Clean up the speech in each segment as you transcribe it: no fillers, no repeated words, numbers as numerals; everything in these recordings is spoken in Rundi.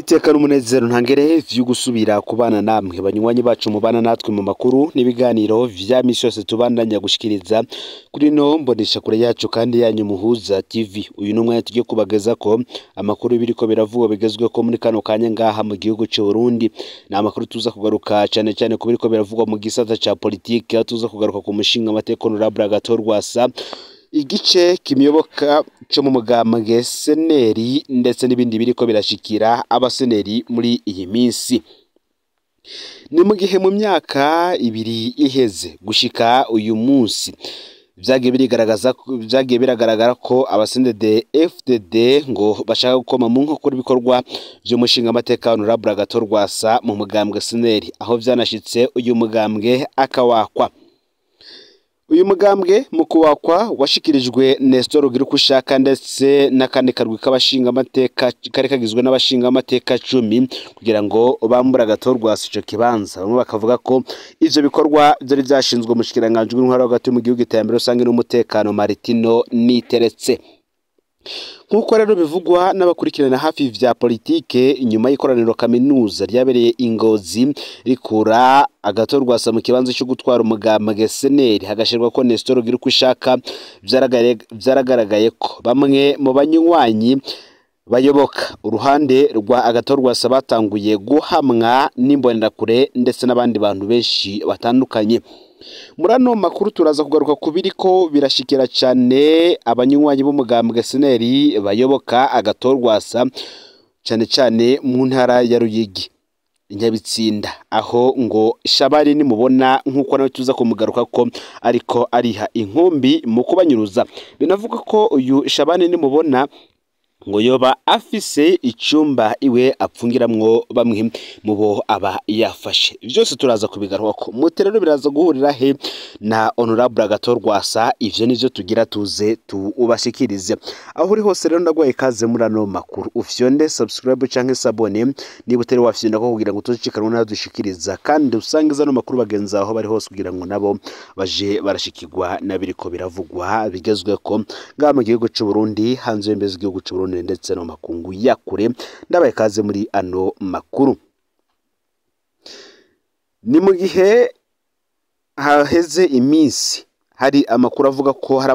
Niteka n'umunezero ntangere vyo gusubira kubana namwe banywanyi bacu mubana natwe mu makuru n'ibiganiro vya misi yose tubandanya gushikiriza kuri no mbonesha kure yacu kandi yanyu Muhuza TV. Uyu n'umwanya tugiye kubageza ko amakuru biriko biravugwa bigezweho muri kano kanya ngaha mu gihugu c'u Burundi. Ni amakuru tuza kugaruka cyane cyane ku biriko biravugwa mu gisata ca politike, aho tuza kugaruka ku mushinga amateka Honorable Agathon Rwasa, igice kimiyoboka co mu mugambwe seneri ndetse n'ibindi biriko birashikira abaseneri muri iyi minsi. Ni mu gihe mu myaka ibiri iheze gushika uyu munsi vyagiye birigaragaza, vyagiye biragaragara ko abasendede FDD ngo bashaka gukoma mu nkokora ibikorwa vy'umushinga amateka Honorable Agathon Rwasa mu mugambwe seneri, aho vyanashitse uyu mugambwe akawakwa. Uyu mugambwe mu kuwakwa washikirijwe Nestor Girukushaka ndetse n'akandi karwi k'abashinga amateka kari kagizwe n'abashinga amateka 10 kugira ngo bambure Agathon Rwasa ico kibanza. Bamwe bakavuga ko ivyo bikorwa vyari vyashinzwe umushikiranganji w'intwaro hagati mu gihugu, iterambere rusange n'umutekano Martino Niteretse. Nk'uko rero bivugwa n'abakurikirana hafi vya politike, inyuma y'ikoraniro kaminuza ryabereye Ingozi rikura Agathon Rwasa mu kibanza cyo gutwara umugambwe seneri, hagashirwa ko Nestor Girukushaka, vyaragaragaye ko bamwe mu banywanyi bayoboka uruhande rwa Agathon Rwasa batanguye guhamwa n'imbonerakure ndetse n'abandi bantu benshi batandukanye. Muri ano makuru turaza kugaruka ku biriko birashikira cane abanywanyi b'umugambwe seneri bayoboka Agathon Rwasa, cane cane mu ntara ya Ruyigi Nyabitsinda, aho ngo Shabari nimubona nk'uko nawe tuza kumugaruka ko ariko ariha inkumbi mu kubanyuruza. Binavuga ko uyu Shabani nimubona ngo yoba afise icumba iwe apfungiramwo bamwe mu bo aba yafashe. Vyose turaza kubigaruka ko muti rero biraza guhurira he na Honorable Agathon Rwasa? Ivyo nivyo tugira tuze tuubashikirize. Aho uri hose rero ndaguhaye ikaze muri ano makuru, ufyonde subscribe canke s'abonner niba utari wafyonda ko kugira ngo tuzicikanwe nayo dushikiriza, kandi usangize ano makuru bagenzi aho bari hose kugira ngo nabo baje barashikirwa nabiriko biravugwa bigezweko ngaha mu gihugu c'u Burundi, hanze y'imbibe z'igihugu c'u Burundi ndetse no makungu ya kure. Ndabaye ikaze muri ano makuru. Ni mu gihe haheze iminsi hari amakuru avuga ko hari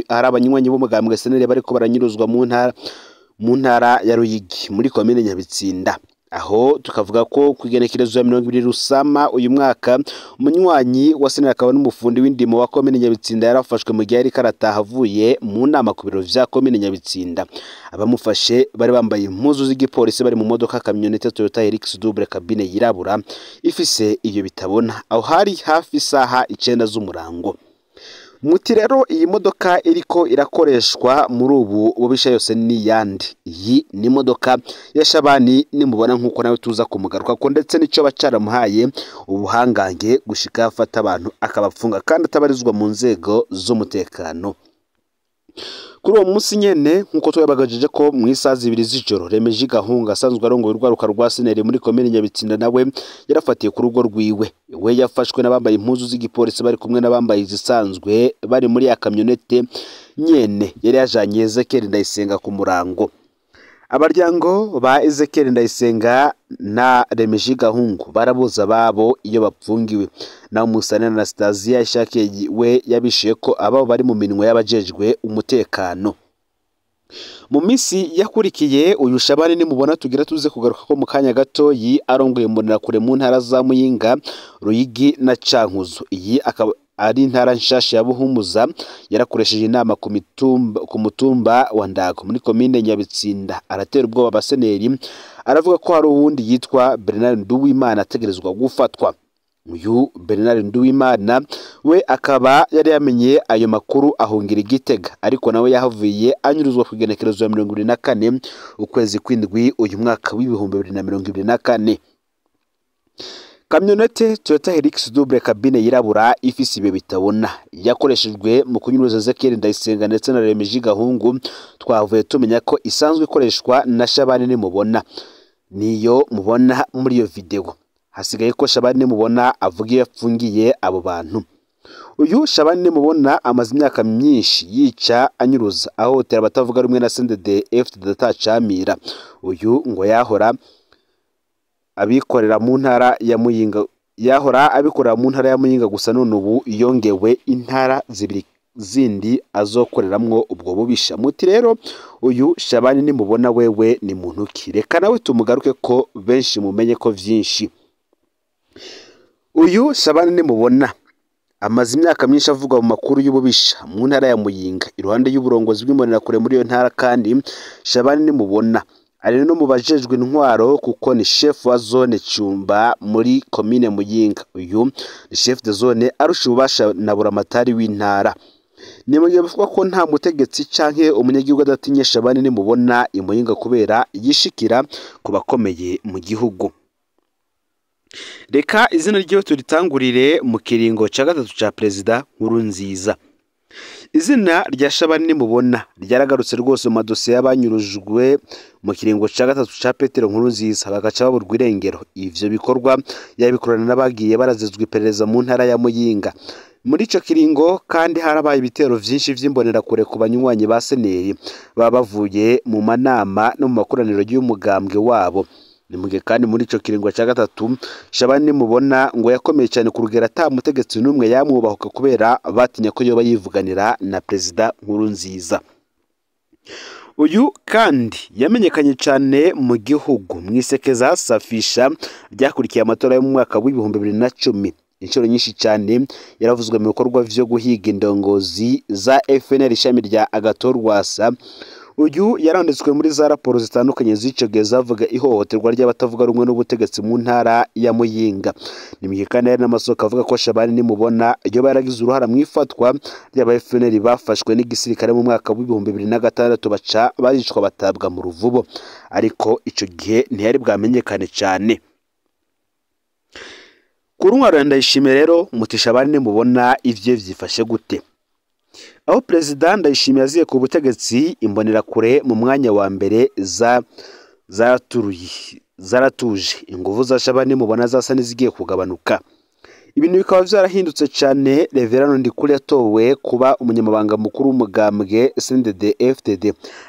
abanywanyi b'umugambwe seneri bariko baranyuruzwa mu ntara ya Ruyigi muri komine Nyabitsinda, aho tukavuga ko ku igenekerezo ya 20 Rusama uyu mwaka, umunywanyi wa seneri akaba n'umufundi w'indimo wa komine Nyabitsinda yarafashwe mu gihe yariko arataha avuye mu nama ku biro vya komine Nyabitsinda. Abamufashe bari bambaye impuzu z'igipolisi, bari mu modoka kamyonete Toyota Hilux double cabine yirabura ifise iyo bitabona. Aho hari hafi isaha 9 z'umurango. Muti rero iyi modoka iriko irakoreshwa muri ubu bubisha yose ni yandi? Iyi ni imodoka ya Shabani nimubona nk'uko nawe tuza kumugaruka ko, ndetse n'ico bacaramuhaye ubuhangange gushika afata abantu akabapfunga kandi atabarizwa mu nzego z'umutekano. Kuri uwo munsi nyene, nk'uko twabagajije ko mu isaha 2 z'ijoro, Remeji Gahunga asanzwe arongoye urwaruka rwa seneri muri komine Nyabitsinda nawe yarafatiye ku rugo rwiwe. We yafashwe n'abambaye impuzu z'igipolisi bari kumwe n'abambaye izisanzwe, bari muri ya kamyonete nyene yari yajanye Ezekiel Ndayisenga ku murango. Abaryango ba Ezekiel Ndayisenga na Remeji Gahungu barabuza babo iyo bapfungiwe. Naho Musana Anastasia Ishake we yabishiye ko ababo bari mu minwe y'abajejwe umutekano. Mu minsi yakurikiye, uyu Shabani nimubona tugira tuze kugaruka ko mu kanya gato yi arongoye imbonerakure mu ntara za Muyinga, Ruyigi na Cankuzo, iyi akaba ari intara nshasha ya Buhumuza, yarakoresheje inama ku mitumba, ku mutumba wa Ndago muri komine Nyabitsinda, aratera ubwoba abaseneri, aravuga ko hari uwundi yitwa Bernard Nduwimana ategerezwa gufatwa. Uyu Bernard Nduwimana we akaba yari yamenye ayo makuru ahungira Igitega, ariko nawe yahavuye anyuruzwa ku igenekerezo ya 24 ukwezi kw'indwi uyu mwaka w'2024. Kamyonete Toyota Hilux double cabine yirabura ifise ibiyo bitabona yakoreshejwe mu kunyuruza Ezekiel Ndayisenga ndetse na Remeji Gahungu, twavuye tumenya ko isanzwe ikoreshwa na Shabani nimubona, niyo mubona muri iyo video. Hasigaye ko Shabani nimubona avuga iyo yapfungiye abo bantu. Uyu Shabani nimubona amaze imyaka myinshi yica, anyuruza, ahohotera abatavuga rumwe na CNDD FDD atacamira. Uyu ngo yahora abikorera mu ntara ya Muyinga, yahora abikorera mu ntara ya Muyinga gusa, none ubu yongewe intara zibiri zindi azokoreramwo ubwo bubisha. Muti rero uyu Shabani nimubona wewe ni muntu ki? Reka nawe tumugaruke ko benshi mumenye ko vyinshi. Uyu Shabani nimubona amaze imyaka myinshi avugwa mu makuru y'ububisha mu ntara ya Muyinga, iruhande y'uburongozi bw'imbonerakure muri iyo ntara. Kandi Shabani nimubona ari no mu bajejwe intwaro, kuko ni chef wa zone Cyumba muri komine Muyinga. Uyu ni chef de zone arusha ububasha na buramatari w'intara. Ni mu gihe bivugwa ko nta mutegetsi canke umunyagihugu adatinye Shabani nimubona i Muyinga, kubera yishikira ku bakomeye mu gihugu. Reka izina ryiwe turitangurire mu kiringo ca gatatu ca Perezida Nkurunziza. Izina rya Shabani nimubona ryaragarutse rwose mu madosiye y'abanyurujwe mu kiringo ca gatatu ca Petero Nkurunziza, bagaca baburwa irengero. Ivyo bikorwa yabikorana n'abagiye barazizwa iperereza mu ntara ya Muyinga. Muri ico kiringo kandi harabaye ibitero vyinshi vy'imbonerakure ku banywanyi ba Seneri baba bavuye mu manama no mu makoraniro y'umugambwe wabo. Ni mu gihe kandi muri ico kiringo ca gatatu Shabani nimubona ngo yakomeye cyane ku rugero ata mutegetsi n'umwe yamwubahuka, kubera batinya ko yoba yivuganira na Perezida Nkurunziza. Uyu kandi yamenyekanye cyane mu gihugu mw'isekeza safisha ryakurikiye amatora yo mu mwaka w'2010. Inshuro nyinshi cyane yaravuzwe mu bikorwa vyo guhiga indongozi za FNL ishami rya Agathon Rwasa. Uyu yaranditswe muri za raporo zitandukanye z'ico gihe zavuga ihohoterwa ry'abatavuga rumwe n'ubutegetsi mu ntara ya Muyinga. Ni mu gihe kandi hari n'amasoko avuga ko Shabani nimubona yoba yaragize uruhara mu ifatwa ry'aba FNL bafashwe n'igisirikare mu mwaka w'2006, baca baricwa batabwa mu ruvubo, ariko ico gihe ntiyari bwamenyekane cyane. Ku ntwaro ya Ndayishimiye rero, muti Shabani nimubona ivyo vyifashe gute? Aho Perezida Ndayishimiye aziye ku butegetsi, imbonerakure mu mwanya wa mbere zaratuje, inguvu za Shabani nimubona zasa n'izigiye kugabanuka. Ibintu bikaba vyarahindutse cyane. Reverano Ndikuri yatowe kuba umunyamabanga mukuru w'umugambwe CNDD FDD.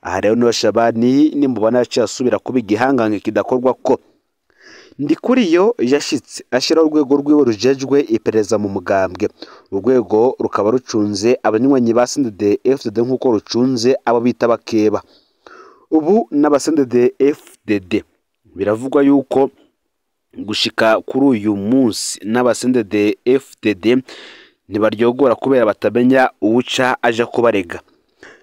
Aha rero niho Shabani nimubona yaciye asubira kuba igihangange kidakorwa ko. Ndikuriyo yashitse ashyiraho urwego rwiwe rujejwe iperereza mu mugambwe, urwego rukaba rucunze abanywanyi ba CNDD FDD nk'uko rucunze abo bita bakeba. Ubu n'aba CNDD FDD biravugwa yuko gushika kuri uyu munsi n'aba CNDD FDD ntibaryogora kubera batamenya uwuca aja kubarega.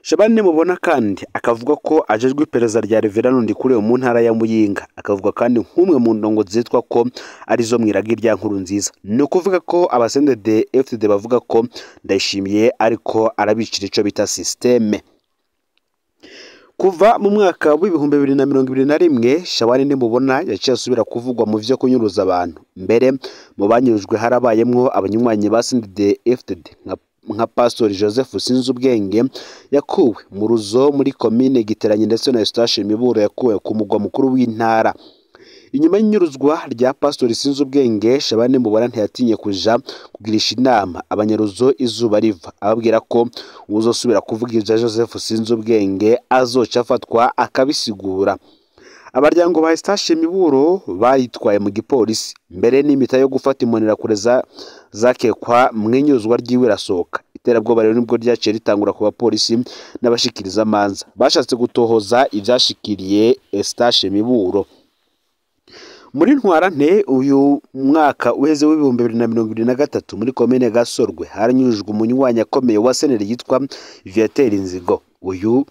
Shabani nimubona kandi akavuga ko ajejwe iperereza rya Reverano Ndikuriyo mu ntara ya Muyinga, akavuga kandi nk'umwe mu ndongo zitwa ko arizo mwiragi rya Nkurunziza. Ni ukuvuga ko aba CNDD FDD bavuga ko Ndayishimiye ariko arabicira ico bita systeme. Kuva mu mwaka w'2021 Shabani nimubona yaciye asubira kuvugwa mu vyo kunyuruza abantu. Mbere mu banyurujwe harabayemwo abanywanyi ba CNDD FDD nka Pastor Joseph Sinzubwenge yakuwe mu ruzo muri komine Giteranye, ndetse na Eustache Miburo yakuwe ku mugwa mukuru w'intara. Inyuma y'inyuruzwa rya Pastor Sinzubwenge, Shabani nimubona ntiyatinye kuja kugirisha inama abanyaruzo izuba riva, ababwira ko uwuzosubira kuvuga ivya Joseph Sinzubwenge azoca afatwa akabisigura. Abaryango ba Eustache Miburo bayitwaye mu gipolisi, mbere n'imita yo gufata imbonerakure zakekwa mwinyuzwa ryiwe irasohoka. Iterabwoba rero nibwo ryaciye ritangura ku bapolisi n'abashikiriza amanza bashatse gutohoza ivyashikiriye Eustache Miburo. Muri ntwarante uyu mwaka uheze w'2023 muri komine Gasorwe haranyurujwe umunywanyi akomeye wa Seneri yitwa Viateur Nzigo. Uyu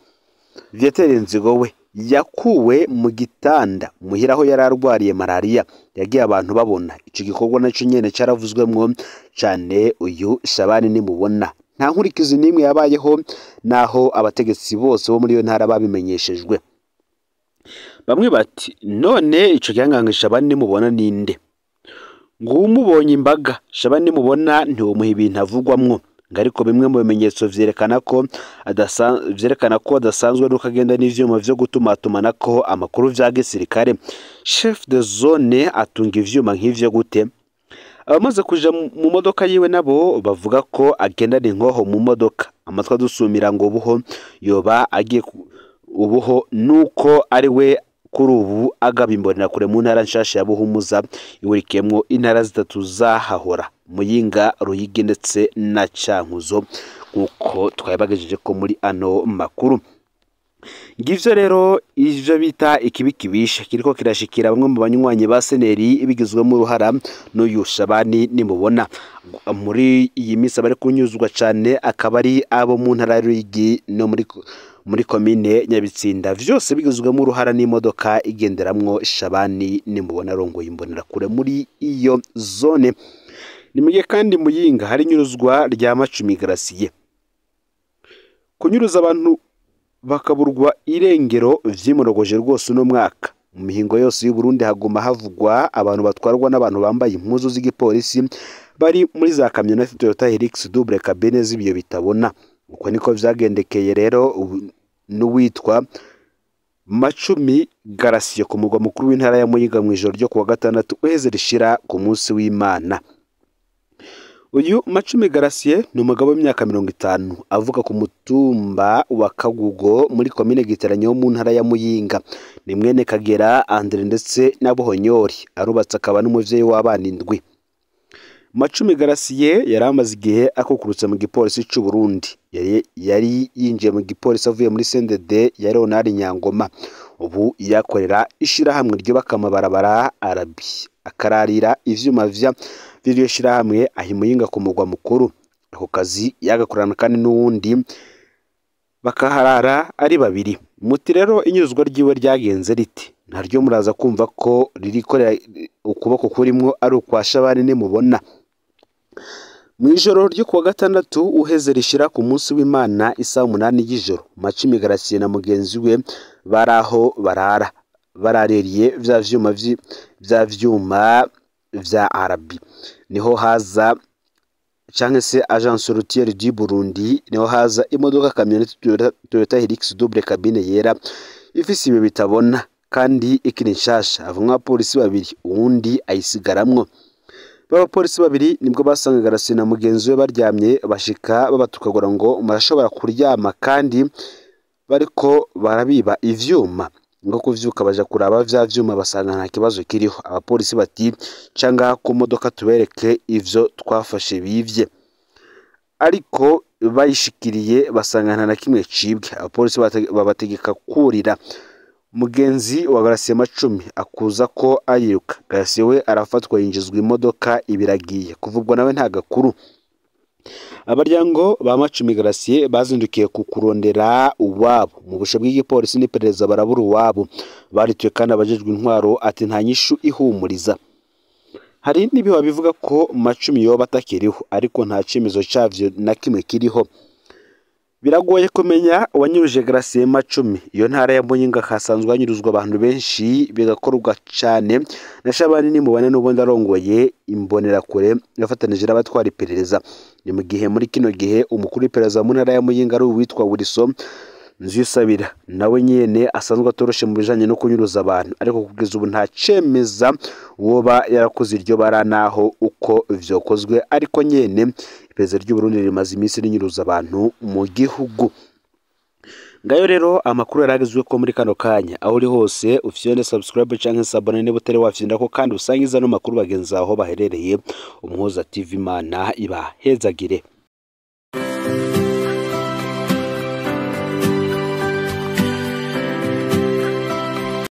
Viateur Nzigo we yakuwe mu gitanda muhira aho yari arwariye malaria, yagiye abantu babona. Ico gikorwa naco nyene caravuzwemwo cane. Uyu Shabani nimubona nta nkurikizi n'imwe yabayeho, naho abategetsi bose bo muri iyo ntara babimenyeshejwe. Bamwe bati none ico gihangange Shabani nimubona ninde? Ngo umubonye imbaga Shabani nimubona ntiwomuha ibintu avugwamwo, ngo ariko bimwe mu bimenyetso vyerekana ko adasanzwe nuko agenda n'ivyuma vyo gutumatumanako amakuru vya gisirikare. Chef de zone atunga ivyuma nk'ivyo gute? Abamaze kuja mu modoka yiwe nabo bavuga ko agendana inkoho mu modoka. Amatwi adusumira ngo ubuho yoba agiye ubuho nuko ari we kuri ubu agaba Imbonerakure mu ntara nshasha ya Buhumuza ihurikiyemwo intara zitatu zahahora, Muyinga, Ruyigi ndetse na Cankuzo, nk'uko twabibagejeje ko muri ano makuru. Ngivyo rero ivyo bita ikibi kibisha kiriko kirashikira bamwe mu banywanyi ba Seneri bigizwemo uruhara n'uyu Shabani nimubona. Muri iyi minsi abari kunyuzwa cane akaba ari abo mu ntara ya Ruyigi no muri komine Nyabitsinda, vyose bigizwemo uruhara n'imodoka igenderamwo Shabani nimubona arongoye Imbonerakure muri iyo zone. Ni mugihe kandi Muyinga hari inyuruzwa rya Macumi Gratien. Kunyuruza abantu bakaburwa irengero vyimurogoje rwose uno mwaka. Mu mihingo yose y'u Burundi haguma havugwa abantu batwarwa n'abantu bambaye impuzu z'igipolisi bari muri za kamyoneti Toyota Hilux double cabine z'ibiyo bitabona. Uko niko vyagendekeye rero n'uwitwa Macumi Gratien ku mugwa mukuru w'intara ya Muyinga mw'ijoro ryo kuwa gatandatu uheze rishira ku munsi w'Imana. Uyu Macumi Gratien ni umugabo w'imyaka 50 avuka ku mutumba wa Kagugo muri komine Giteranyo yo mu ntara ya Muyinga. Ni mwene Kagera Andre ndetse na Buhonyori, arubatse akaba n'umuvyeyi w'abana 7. Macumi Gratien yari amaze igihe akukurutse mu gipolisi c'u Burundi. Yari yinjiye mu gipolisi avuye muri CNDD ya Leonard Nyangoma. Ubu yakorera ishirahamwe ryubaka amabarabara Arabi, akararira ivyuma vy'iryo shirahamwe aho Muyinga ku mugwa mukuru. Ako kazi yagakorana kandi n'uwundi bakaharara ari babiri. Muti rero inyuzwa ryiwe ryagenze rite? Naryo muraza kumva ko ririkorera ukuboko kurimwo ari ukwa Shabani nimubona. Mw'ijoro ryo kuwa gatandatu uheze rishira ku munsi w'Imana isaha 8 y'ijoro, Macumi Gratien na mugenzi we baraho barara barareriye vya vyuma vya Arabi. Niho haza canke se Agence Routière du Burundi, niho haza imodoka kamyoneti Toyota Hilux double cabine yera ifise ibiyo bitabona kandi ikiri nshasha. Havamwo abapolisi babiri, uwundi ayisigaramwo. Abapolisi babiri nibwo basanga Gratien na mugenzi we baryamye, bashika babatukagura ngo murashobora kuryama kandi bariko barabiba ivyuma. Ngo kuvyuka baja kuraba vya vyuma basanga nta kibazo kiriho. Abapolisi bati canga ku modoka tubereke ivyo twafashe bivye, ariko bayishikiriye basanga nta na kimwe cibwe. Abapolisi babategeka kurira. Mugenzi wa Gratien Macumi akuza ko ariruka. Gratien we arafatwa yinjizwa imodoka ibiragiye. Kuva ubwo nawe nta gakuru. Abaryango ba Macumi Gratien bazindukiye ku kurondera uwabo mu busho bw'igipolisi n'iperereza barabura uwabo. Barituye kandi abajejwe intwaro ati nta nyishu ihumuriza. Hari n'ibihuha bivuga ko Macumi yoba atakiriho, ariko nta cemezo cavyo na kimwe kiriho. Biragoye kumenya uwanyuruje Gratien Macumi. Iyo ntara ya Muyinga hasanzwe hanyuruzwa abantu benshi bigakorwa cane na Shabani nimubone n'ubundi arongoye Imbonerakure yafatanije n'abatwara iperereza. Ni mu gihe muri kino gihe umukuru w'iperereza mu ntara ya Muyinga ari uwitwa Wilson Nziyusabira, nawe nyene asanzwe atoroshe mu bijanye no kunyuruza abantu, ariko kugeza ubu nta cemeza woba yarakoze iryo bara naho uko vyokozwe, ariko nyene iperereza ry'u Burundi rimaze iminsi rinyuruza abantu mu gihugu. Ngayo rero amakuru yaragezwe ko muri kano kanya, aho uri hose ufyonde subscribe canke s'abonner niba utari wafyonda ko, kandi usangiza no makuru bagenzi aho baherereye. Umuhuza TV, Imana ibahezagire.